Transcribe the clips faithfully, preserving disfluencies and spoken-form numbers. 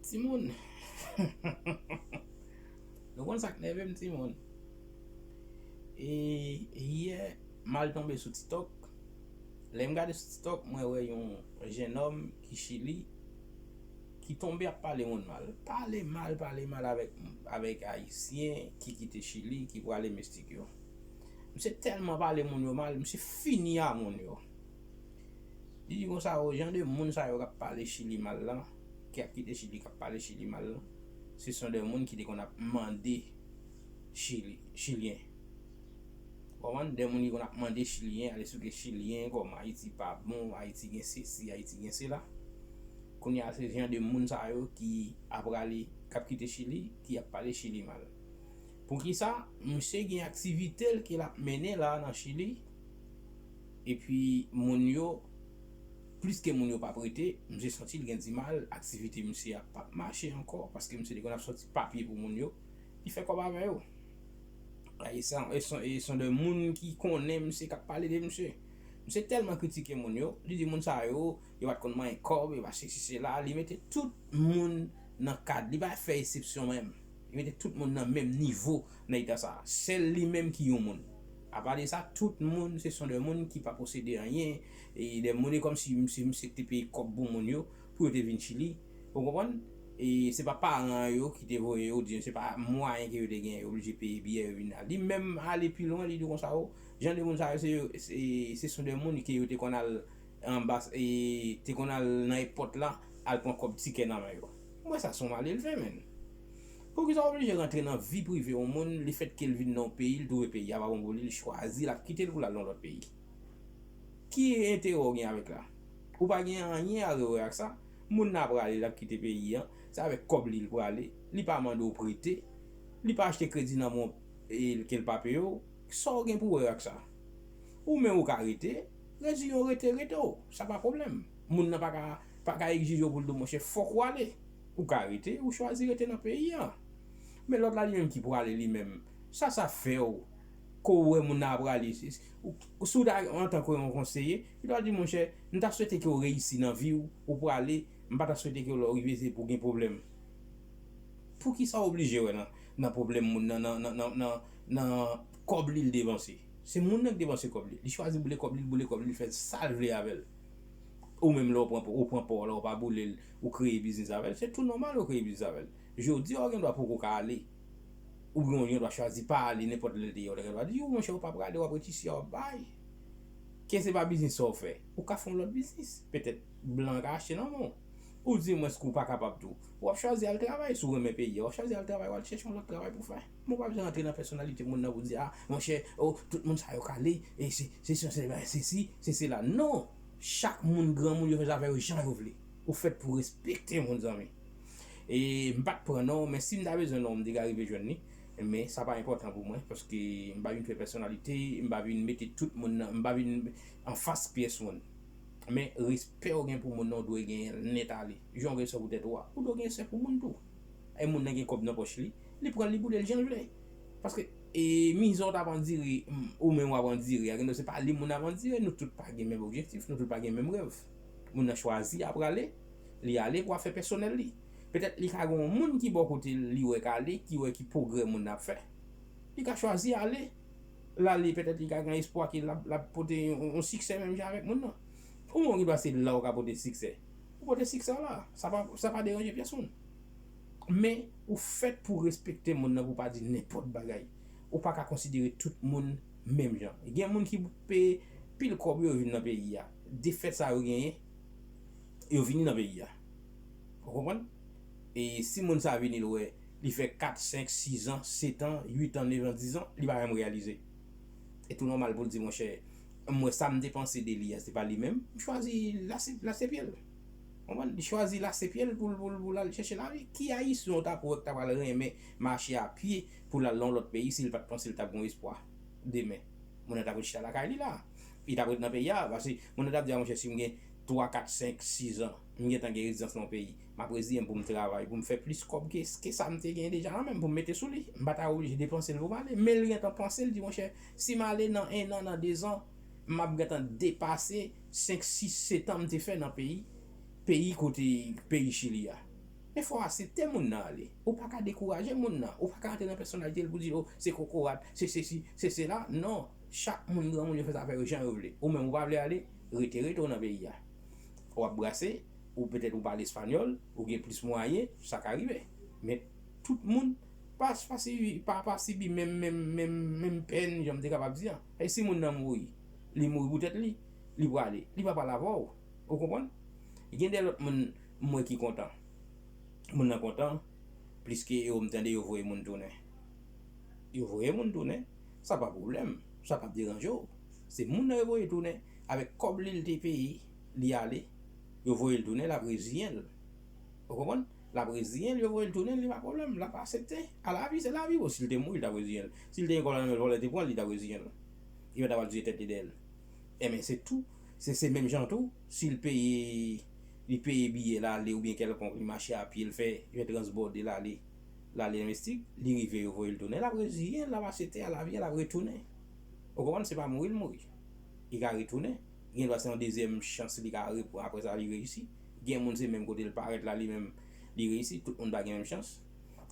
Timoun. Nou konn sa k nève m, timoun. E yè, m al tonbe sou TikTok. Lè m gade sou TikTok, mwen wè yon jennonm ki Chili, ki tonbe ap pale moun mal. Pale mal, pale mal avèk, avèk Ayisyen ki kite Chili, ki prale mistik yo. Misye tèlman pale moun yo mal, misye fini a moun yo. Li di konsa, o, jan de moun sa yo k ap pale Chili mal la, ki ap kite Chili, k ap pale Chili mal la, se son de moun ki te konn ap mande Chili, Chilyen. Ou konprann? De moun ki konn ap mande Chilyen, al esplike Chilyen kòman Ayiti pa bon, Ayiti gen sesi, Ayiti gen sela. Kounye a, se jan de moun sa yo ki ap rale, k ap kite Chili, ki ap pale Chili mal. Poukisa? Misye gen aktivite l ke l ap mennen la nan Chili. Epi moun yo, plis ke moun yo p ap rete, misye santi l gen dimal, aktivite misye a p ap mache ankò, paske misye te konn ap sòti papye pou moun yo, li fè kòb avè yo. E se, e se, e se de moun ki konnen misye k ap pale de misye. Misye tèlman kritike moun yo, li di moun sa yo, yo pa t konn manyen kòb, yo pa sesi sela, li mete tout moun nan kad, li pa fè eksepsyon menm. Li mete tout moun nan menm nivo nan eta sa. Sèl li menm ki yon moun. Apa de sa, tout moun, se son de moun ki pa posede anyen, e de moun, e kòmsi misye, misye te peye kòb pou moun yo, pou yo te vin Chili. Ou konprann? E se pa paran yo ki te voye yo, oubyen se pa mwayen ke yo te gen, yo oblije peye biyè, yo vin la. Li menm ale pi lwen, li di konsa, o, jan de moun sa yo, se, se, se son de moun ke yo te konn al anba, e, te konn al nan èpòt la, al pran kòb tikè nan men yo. Mwen, sa se yon malelve, menn. Poukisa w oblije rantre nan vi prive yon moun, lefètke l vin nan yon peyi, l twouve peyi a pa bon pou li, li chwazi, l ap kite l pou l al nan lòt peyi? Ki enterè w gen avèk la? Ou pa gen anyen a rewè ak sa. Moun nan prale, l ap kite peyi an, se avèk kòb li l prale, li pa mande w prete, li pa achte kredi nan men w, e, ke l pa peye w. Sa w gen pou wè ak sa? Ou menm ou ka rete, rezilye w rete, rete w, sa pa pwoblèm. Moun nan pa ka, pa ka egzije w pou l di w, monchè, fòk ou ale. Ou ka rete, ou chwazi rete nan peyi an. Men lòt la li menm ki prale li menm, sa, sa fè w, ke w wè moun nan ap prale, si, si, ou, si w ta antanke yon konseye, ou ta di, monchè, m ta swete ke w reyisi nan vi w, ou prale, m pa ta swete ke lè w rive se pou w gen pwoblèm. Poukisa w oblije wè nan, nan pwoblèm moun nan, nan, nan, nan, nan, nan kòb li l depanse? Se moun nan ki depanse kòb li. Li chwazi boule kòb li, li boule kòb li, li fè sa l vle avè l. Ou menm lè w pran, ou pran pa w la, ou pa boule l, ou kreye biznis avè l, se tou nòmal ou kreye biznis avè l. Jodi a, w gen dwa poko ka ale. Ou gen, gen dwa chwazi pa ale nenpòt lè l te ye. Ou ta gen dwa di, yo, monchè, ou pa prale, w ap ret isi a, w ap bay. Ke se pa biznis sa w fè. Ou ka fè yon lòt biznis. Petèt, blan ka achte nan men w. Ou di, mwen, si w pa kapab tou, w ap chwazi al travay. Si w renmen peyi a, w ap chwazi al travay, w al chèche yon lòt travay pou w fè. Men w pa bezwen rantre nan pèsonalite moun nan pou w di, a, monchè, o, tout moun sa yo k ale, e se, se, se, se, se si, se sela. Non! Chak moun, granmoun, yo fè zafè yo jan yo vle. Ou fèt pou w respekte moun, zanmi. E m pa t pran non w, men si m ta bezwen non w, m te ka rive jwenn li. Men sa pa enpòtan pou mwen, paske m pa vin fè pèsonalite, m pa vin mete tout moun nan, m pa vin anfas pyès moun. Men respè w gen pou moun nan, w dwe genyen l nèt ale. Jan w gen respè pou tèt ou a, ou dwe gen respè pou moun tou. E moun nan gen kòb nan pòch li, li pran l, li boule l jan l vle. Paske, e, mizè w t ap andire, m, ou menm w ap andire a, gen dwa se pa li moun ap andire, nou tout pa gen menm objektif, nou tout pa gen menm rèv. Moun nan chwazi a prale, li ale pou afè pèsonèl li. Petèt li ka gen yon moun ki bò kote l, li wè k ale, ki wè ki pwogrè moun nan ap fè. Li ka chwazi ale. L ale, petèt li ka gen espwa ke l ap, l ap pote yon, yon siksè menm jan avèk moun nan. Ou menm ki panse la ou ka pote siksè. Ou pote siksè w la. Sa pa, sa pa deranje pyèsonn. Men, ou fèt pou w respekte moun nan, pou w pa di nenpòt bagay. Ou pa ka konsidere tout moun menm jan. Gen moun ki peye pil kòb yo vin nan peyi a. Defèt sa yo genyen, yo vini nan peyi a. Ou konprann? E si moun sa vini, l wè, li fè kat, senk, sis an, sèt an, uit an, nèf an, diz an, li pa menm reyalize. E tou nòmal pou l di, monchè, m wè sa m te panse de li a, se pa li menm, m chwazi lase, lase pye l. Konprann? Li chwazi lase pye l pou l, pou l, pou l al chèche lavi. Ki Ayisyen w t ap wè k ta pral renmen mache a pye pou l al nan yon lòt peyi si l pa t panse l t ap gen yon espwa demen? Moun nan t ap ret chita lakay li la. Li t ap ret nan peyi a, paske moun nan t ap di, a, monchè, si m gen twa, kat, senk, sis an, m gentan gen rezidans nan yon peyi, m ap reziye m pou m travay, pou m fè plis kòb ke, ke sa m te gen deja nan men m, pou m mete sou li. M pa ta oblije depanse l pou m ale. Men l gentan panse, l di, monchè, si m ale nan en an, nan de zan, m ap gentan depase senk, sis, sèt an m te fè nan peyi, peyi kote, peyi Chili a. Men fò w aksepte moun nan ale. Ou pa ka dekouraje moun nan. Ou pa ka antre nan pèsonalite l pou di, "Oh, se kokorat, se sesi, se sela." Non. Chak moun granmoun yo fè zafè yo jan yo vle. Ou menm ou pa vle ale, rete, rete w nan peyi a. W ap brase, ou petèt ou pale espanyòl, ou gen plis mwayen, sa ka rive. Men tout moun pa, pa, sibi, pa, pa sibi menm, menm, menm, menm pèn, jan m te kapab di an. E si moun nan mouri, li mouri pou tèt li, li prale, li pa pale avè w. Ou konprann? Gen de lòt moun m wè ki kontan. Moun nan kontan, pliske yo m tande yo voye moun tounen. Yo voye moun tounen, sa pa pwoblèm, sa p ap deranje w. Se moun nan yo voye tounen, avèk kòb li l te peye, li ale, yo voye l tounen, l ap reziyen l. Ou konprann? L ap reziyen l, yo voye l tounen, li pa pwoblèm, l ap aksepte. A lavi, se lavi, bon, si l te mouri, l t ap reziyen l. Si l te gen kòb la nan men l, vòlè te pran l, li t ap reziyen l. Li pa t ap al tiye tèt li dèyè l. Enben, se tou, se, se menm jan tou, si l peye, li peye biyè l ale oubyen kèlkonk, li mache a pye, l fè, li fè transbòde l ale, l ale nan Meksik, li rive, yo voye l tounen, l ap reziyen l, l ap aksepte a lavi a, l ap retounen. Ou konprann? Se pa mouri l mouri. Li ka retounen. Gendwa se yon dezyèm chans li ka reprann, apre sa li reyisi. Gen moun se menm kote l parèt la, li menm, li reyisi. Tout moun pa gen menm chans.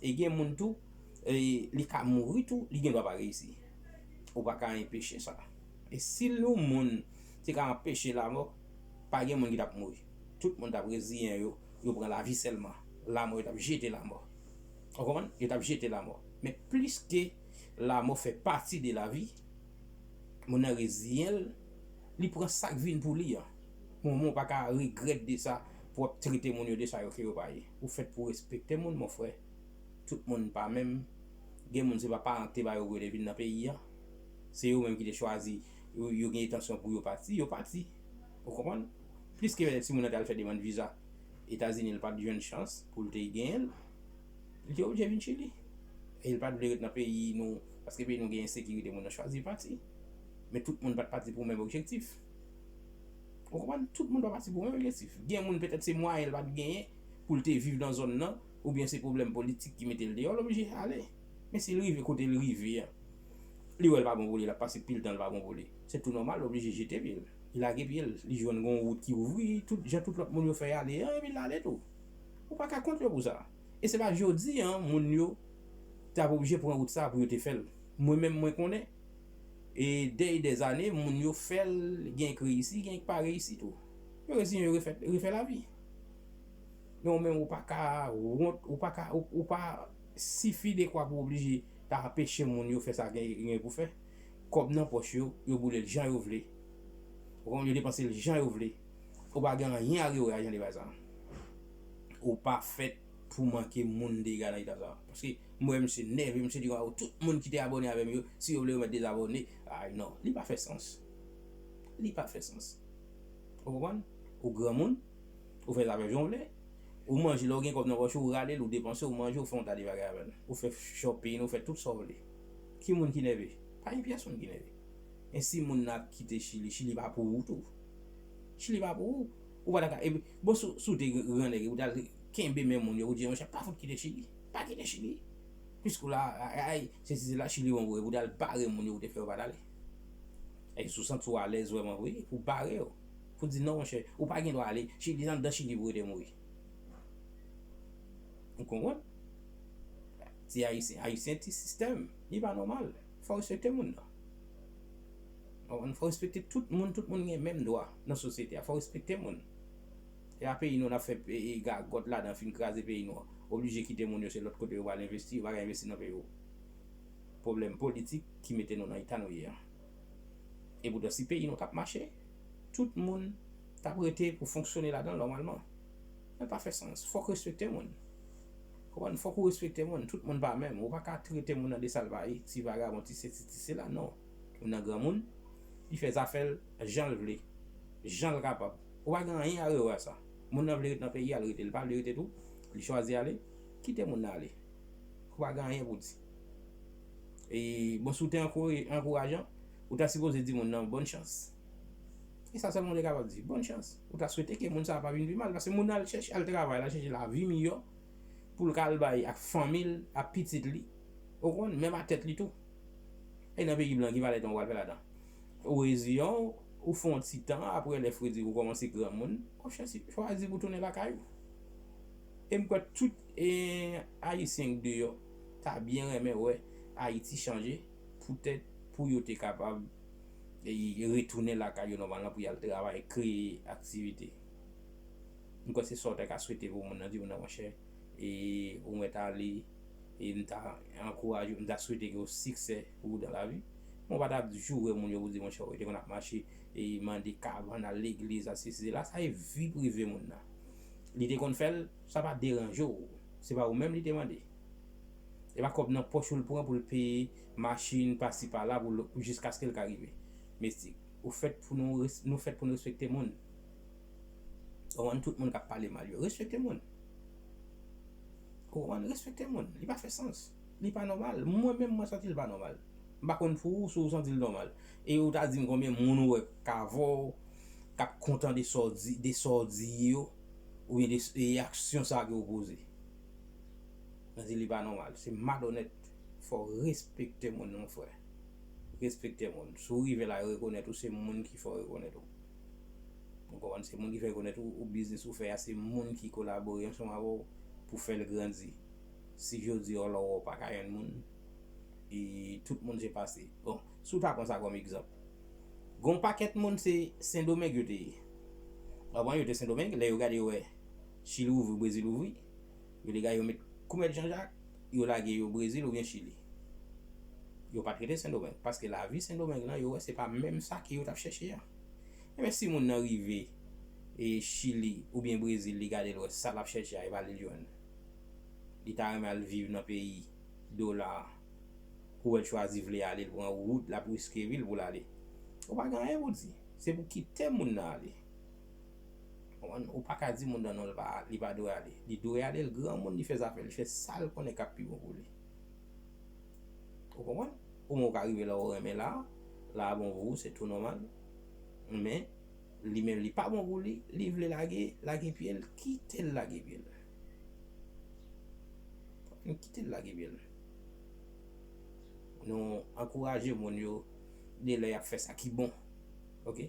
E gen moun tou, e, li ka mouri tou, li gendwa pa reyisi. Ou pa ka anpeche sa. E si yon moun te ka anpeche lamò, pa gen moun ki t ap mouri. Tout moun t ap reziyen yo, yo pran lavi sèlman. Lamò, yo t ap jete lamò. Ou konprann? Yo t ap jete lamò. Men pliske lamò fè pati de lavi, moun nan reziyen l, li pran sa k vin pou li an. Bon, moun pa ka regrèt de sa pou w ap trete moun yo de sa yo ke yo pa ye. Ou fèt pou w respekte moun, mon frè. Tout moun pa menm. Gen moun se pa paran k te ba yo pou yo te vin nan peyi an. Se yo menm ki te chwazi, yo, yo gen entansyon pou yo pati, yo pati. Ou konprann? Pliske petèt si moun nan te al fè demann viza Etazini, li pa t jwenn chans pou l te genyen l, li te oblije vin Chili. E li pa t vle ret nan peyi nou, paske peyi nou gen ensekirite, moun nan chwazi pati. Men tout moun pa t pati pou menm objektif. Ou konprann? Tout moun pa pati pou menm objektif. Gen moun petèt se mwayen l pa t genyen pou l te viv nan zòn nan, oubyen se pwoblèm politik ki mete l deyò, l oblije ale. Men si l rive kote l rive an, li wè l pa bon pou li, l ap pase pil tan l pa bon pou li. Se tou nòmal, l oblije jete pye l. Li lage pye l, li jwenn gon wout ki ouvri, tout jan tout lòt moun yo fè y ale an, epi l ale tou. Ou pa ka kont yo pou sa. E se pa jodi an, moun yo t ap oblije pran wout sa pou yo te fè l. Mwen menm, mwen konnen, e dèy dèzane, moun yo fè l, gen k reyisi, gen k pa reyisi tou. Yo reziyen yo refè, refè lavi. Men ou menm, ou pa ka wont, ou pa ka, ou, ou pa sifi dekwa pou oblije ta anpeche moun yo fè sa gen, gen pou fè. Kòb nan pòch yo, yo boule l jan yo vle. Ou konprann? Yo depanse l jan yo vle. Ou pa gen anyen a rewè a jan de bagay sa. Ou pa fèt pou manke moun dega nan eta sa. Paske m wè misye nève, misye di, "Waw, tout moun ki te abòne avè m yo, si yo vle yo mèt dezabòne." Ay non, li pa fè sans. Li pa fè sans. Ou konprann? Ou granmoun, ou fè zafè jan w vle, ou manje lè w gen kòb nan pòch ou, ou rale l, ou depanse, ou manje, ou fè yon ta de bagay avè l. Ou fè shopping, ou fè tout sa w vle. Ki moun ki nève? Pa gen pyès moun ki nève. E si moun nan ap kite Chili, Chili pa pou ou tou. Chili pa pou ou. Ou pa ta ka, epi, bon, si w, si w te gran nèg, ou t al kenbe men moun yo, ou di, "Monchè, pa fout kite Chili. Pa kite Chili." Piske w la, ay, ay, se, se, se la Chili bon pou ou, epi w t al bare moun yo, ou te fè yo pa t ale. E si w santi w alèz vrèman vre, pou bare yo. Pou di, "Non, monchè, ou pa gen dwa ale. Chili, se anndan Chili pou w rete mouri." Ou konprann? Ti Ayisyen, Ayisyen ti sistèm. Li pa nòmal. Fò w respekte moun nan. Ou konprann? Fò w respekte tout moun, tout moun gen menm dwa nan sosyete a. Fò w respekte moun. E a peyi nou, n ap fè, e, e, gagòt ladan, fin kraze peyi nou an. Oblije kite moun yo, se lòt kote yo pral envesti, yo pa ka envesti nan peyi yo. Pwoblèm politik ki mete nou nan eta nou ye an. E poutan, si peyi nou t ap mache, tout moun t ap rete pou fonksyone ladan l nòmalman. Men pa fè sans. Fòk respekte moun. Konprann? Fòk ou respekte moun. Tout moun pa menm. Ou pa ka trete moun nan de sa l pa ye. Ti vagabon, ti sesi, ti sela, non. Moun nan granmoun, li fè zafè l jan l vle, jan l kapab. Ou pa gen anyen a rewè a sa. Moun nan vle ret nan peyi a, l rete. Li pa vle rete tou, li chwazi ale, kite moun nan ale. Ou pa gen anyen pou di. E, bon, si w te ankoure-, ankourajan, ou ta sipoze di moun nan, "Bòn chans." E sa sèlman w te kapab di, "Bòn chans." Ou ta swete ke moun sa a pa vin pi mal, paske moun nan al chèche, al travay, al chèche lavi miyò pou l ka al bay ak fanmi l, ak pitit li. Ou konprann? Menm a tèt li tou. E nan peyi blan, ki valè tan w pral fè ladan? Ou reziyen w, ou fè yon ti tan, apre lè fredi ou kòmanse granmoun, w ap chwazi, chwazi pou tounen lakay ou. E m kwè tout e, Ayisyen k deyò ta byen renmen wè Ayiti chanje poutèt pou yo te kapab e, retounen lakay yo nòmalman pou y al travay, kreye aktivite. M kwè se sa w ta ka swete pou moun nan, di moun nan, monchè, e ou mèt ale, e m ta ankouraje w, m ta swete ke w siksè pou ou dan lavi. Men w pa ta ap joure moun yo pou di, monchè, ou te konn ap mache e mande kabann, al legliz, al sesi, sela, sa e vi prive moun nan. Li te konn fè l, sa pa deranje w. Se pa ou menm li te mande. E pa kòb nan pòch ou l pran pou l peye machin pasi pala pou l, jiskaske l ka rive. Mesye, ou fèt pou nou res-, nou fèt pou n respekte moun. Ou konprann, tout moun k ap pale mal yo, respekte moun. Ou konprann, respekte moun. Li pa fè sans. Li pa nòmal. Mwen menm, mwen santi l pa nòmal. M pa konn pou ou, si w santi l nòmal. E ou ta di m konbyen moun ou wè k avè w, k ap kontan de sa w di, de sa w di yo, oubyen de, de aksyon sa ke w poze. Mwen di li pa nòmal. Se malonèt. Fò w respekte moun, mon frè. Respekte moun. Si w rive la, yo rekonèt ou, se moun ki fè w rekonèt ou. Ou konprann? Se moun ki fè rekonèt ou, ou biznis ou fè a, se moun ki kolabore ansanm avè w pou fè l grandi. Si jodi a w la w pa ka jwenn moun, e tout moun se pase. Bon, si w ta pran sa kòm egzanp, gon pakèt moun se Sendomeng yo te ye. W konprann, yo te Sendomeng, lè yo gade yo wè Chili ouvri, Brezil ouvri, yo te gade yo met koumèt Janjak, yo lage yo Brezil oubyen Chili. Yo pa t rete Sendomeng, paske lavi Sendomeng lan, yo wè se pa menm sa ke yo t ap chèche a. Enben, si moun nan rive e Chili oubyen Brezil, li gade l wè sa l ap chèche a, e pa li l jwenn. Li ta renmen al viv nan peyi dola a. Ou wè l chwazi vle ale, l pran wout, l ap riske vi l pou l ale. Ou pa gen anyen pou di. Se pou kite moun nan ale. Konprann? Ou pa ka di moun nan non, li pa, li pa dwe ale. Li dwe ale, l granmoun, li fè zafè l, li fè sa l konnen k ap pi bon pou li. Ou konprann? Ou menm ou ka rive la ou renmen la, la bon pou ou, se tou nòmal. Men, li menm li pa bon pou li, li vle lage, lage pye l, kite l lage pye l. Kite l lage pye l. Nou ankouraje moun yo de lè y ap fè sa ki bon. Oke?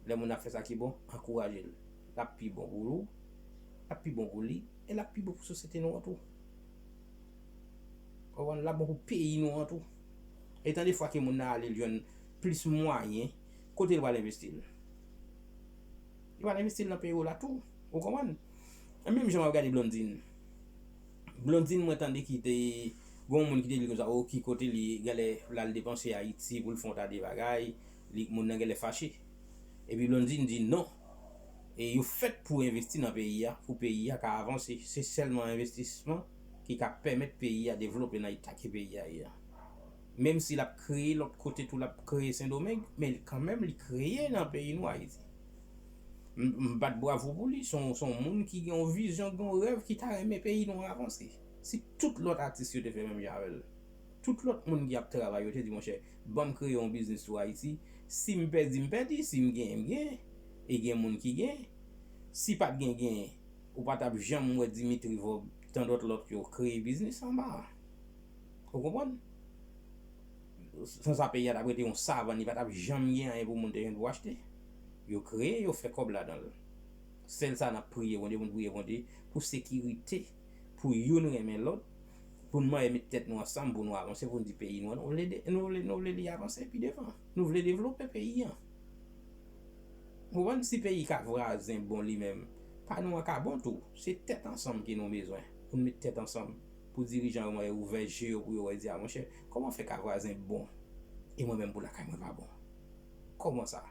Lè moun ap fè sa ki bon, ankouraje l. L ap pi bon pou ou, l ap pi bon pou li, e l ap pi bon pou sosyete nou an tou. Ou konprann? L ap bon pou peyi nou an tou. E tan de fwa ke moun nan ale, l jwenn plis mwayen, kote l pral envesti l? Li pral envesti l nan peyi w la tou. Ou konprann? E menm jan w ap gade Blondine. Blondine, mwen tande ki te, gon moun ki te di l konsa, o, ki kote li genlè l al depanse Ayiti pou l fè yon ta de bagay, li, moun nan genlè fache. Epi Blondine di non. E yo fèt pou envesti nan peyi a, pou peyi a ka avanse. Se sèlman envestisman ki ka pèmèt peyi a devlope nan eta ke peyi a ye a. Menm si l ap kreye lòt kote tou, l ap kreye Sendomeng, men kanmenm li kreye nan peyi nou, Ayiti. M, m bat bravo pou li, se yon, se yon moun ki gen yon vizyon, gen yon rèv, ki ta renmen peyi nou an avanse. Si tout lòt atis yo te fè menm jan avè l, tout lòt moun ki ap travay yo te di, monchè, ban m kreye yon biznis tou Ayiti. Si m pèdi, m pèdi. Si m genyen, m genyen. E gen moun ki genyen. Si pa t gen genyen, ou pa t ap janm wè Dimitri Vorbe, tandòt lòt yo kreye biznis anba a. Ou konprann? San sa, peyi a t ap rete yon savann, li pa t ap janm gen anyen pou moun te jwenn pou achte. Yo kreye, yo fè kòb ladan l. Sèl sa n ap priye Bondye, pou n priye Bondye pou sekirite, pou youn renmen lòt, pou n manyen met tèt nou ansanm, pou nou avanse, pou n di peyi nou an, nou vle de, nou vle, nou vle li avanse pi devan. Nou vle devlope peyi an. Ou konprann? Si peyi ka vwazen bon li menm, pa nou an ka bon tou. Se tèt ansanm ke nou bezwen. Pou n met tèt ansanm. Pou dirijan yo mwen ouvè je yo pou yo wè, di, a, monchè, kòman fè ka vwazen bon e mwen menm pou lakay mwen pa bon? Kòman sa?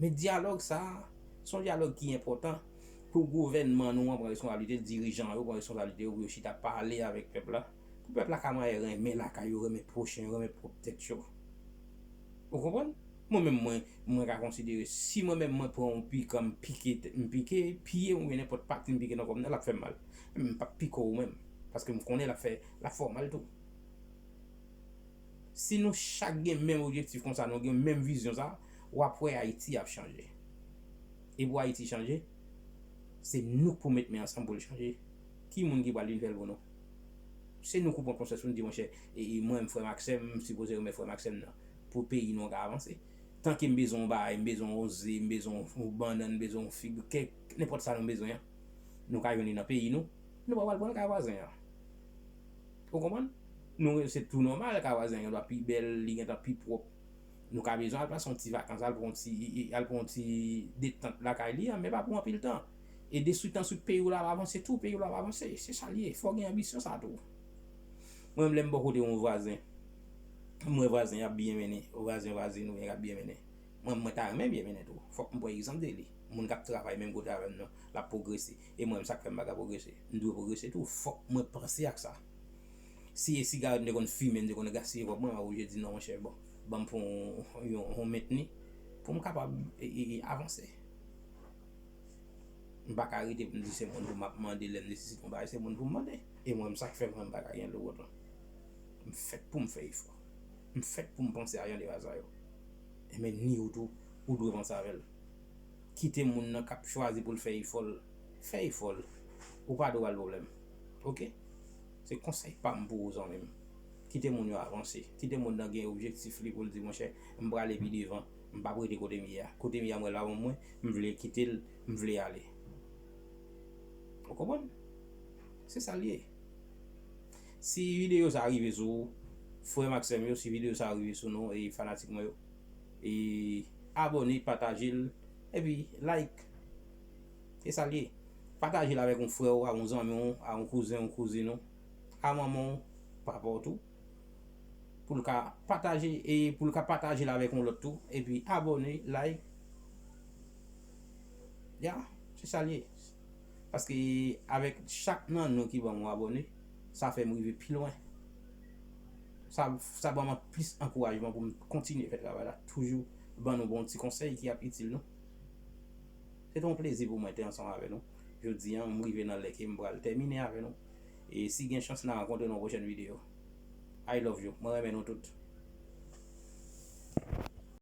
Men dyalòg sa a, se yon dyalòg ki enpòtan pou gouvènman nou an pran responsablite l, dirijan yo pran responsablite yo, pou yo chita pale avèk pèp la, pou pèp la ka manyen renmen lakay yo, renmen pwochen yo, renmen pwòp tèt yo. Ou konprann? Mwen menm, mwen, mwen ka konsidere, si mwen menm mwen pran yon pikan, m pike, m pike pye m oubyen nenpòt pati m pike nan kò m nan, l ap fè m mal. Men m p ap pike w ou menm, paske m konnen l ap fè, l ap fè w mal tou. Si nou chak gen menm objektif konsa, nou gen menm vizyon sa, w ap wè Ayiti ap chanje. E pou Ayiti chanje, se nou k pou met men ansanm pou l chanje. Ki moun ki pral vin fè l pou nou? Se nou k pou pran konsyans pou n di, monchè, e, e, mwen, frè m ak sè m, m sipoze renmen frè m ak sè m nan, pou peyi nou an ka avanse. Tanke m bezwen yon bagay, m bezwen yon ze, m bezwen yon bannann, m bezwen yon fig, kèk, nenpòt sa nou bezwen an. Nou ka jwenn li nan peyi nou. Nou pa pral pran l kay vwazen an. Ou konprann? Nou, se tou nòmal, kay vwazen an gendwa pi bèl, li gentan pi pwòp. Nou ka bezwen al pase yon ti vakans, al pran yon ti, al pran yon ti detant lakay li an, men pa pou anpil tan. E deswit answit peyi w la ap avanse tou, peyi w la ap avanse. Se sa l ye. Fò w gen anbisyon sa tou. Mwen menm, lè m bò kote yon vwazen, m wè vwazen ap byen mennen, vwazen vwazin ou byen k ap byen mennen. Mwen, mwen ta renmen byen mennen tou. Fòk m pran egzanp de li. Moun k ap travay menm kote avè m nan, l ap pwogrese. E mwen menm, sa k fè m pa ka pwogrese? M dwe pwogrese tou. Fòk mwen panse ak sa. Si e sigarèt m te konn fimen, m te konn gaspiye kòb mwen, m ap oblije di non, monchè, bon, ban m fè yon, yon, yon mentni pou m kapab e, e, e, avanse. M pa ka rete pou m di se moun pou m ap mande lè m nesesite yon bagay, se moun pou m mande. E mwen menm, sa k fè mwen, m pa ka gen lòt. M fèt pou m fè efò. M fèt pou m panse a jan de bagay sa yo. Enben, ni ou tou, ou dwe panse avè l. Kite moun nan k ap chwazi pou l fè efò l, fè efò l. Ou pa dwe ba l pwoblèm. Oke? Se konsèy pa m pou ou, zanmi m. Kite moun yo avanse. Kite moun nan gen objektif li pou l di, monchè, m prale pi devan. M p ap rete kote m ye a. Kote m ye a, m wè l pa bon pou mwen, m vle kite l, m vle ale. Ou konprann? Se sa l ye. Si videyo sa a rive sou ou, frè m ak sè m yo, si videyo sa a rive sou nou, e fanatik mwen yo, e abòne, pataje l, epi like. Se sa l ye. Pataje l avèk yon frè w, a yon zanmi w, a yon kouzen, yon kouzin ou, a manman w, papa w tou. Pou l ka pataje, e pou l ka pataje l avèk yon lòt tou, epi abòne, like. Ya, se sa l ye. Paske avèk chak nan nou ki ban m yon abòne, sa fè m rive pi lwen. Sa, sa ban mwen plis ankourajman pou m kontinye fè travay la, toujou ban nou bon ti konsèy ki ap itil nou. Se te yon plezi pou mwen te ansanm avè nou. Jodi a, m rive nan lè ke m pral tèmine avè nou. E si gen chans, n a rankontre nan yon pwochèn videyo. I love you. Mwen renmen nou tout.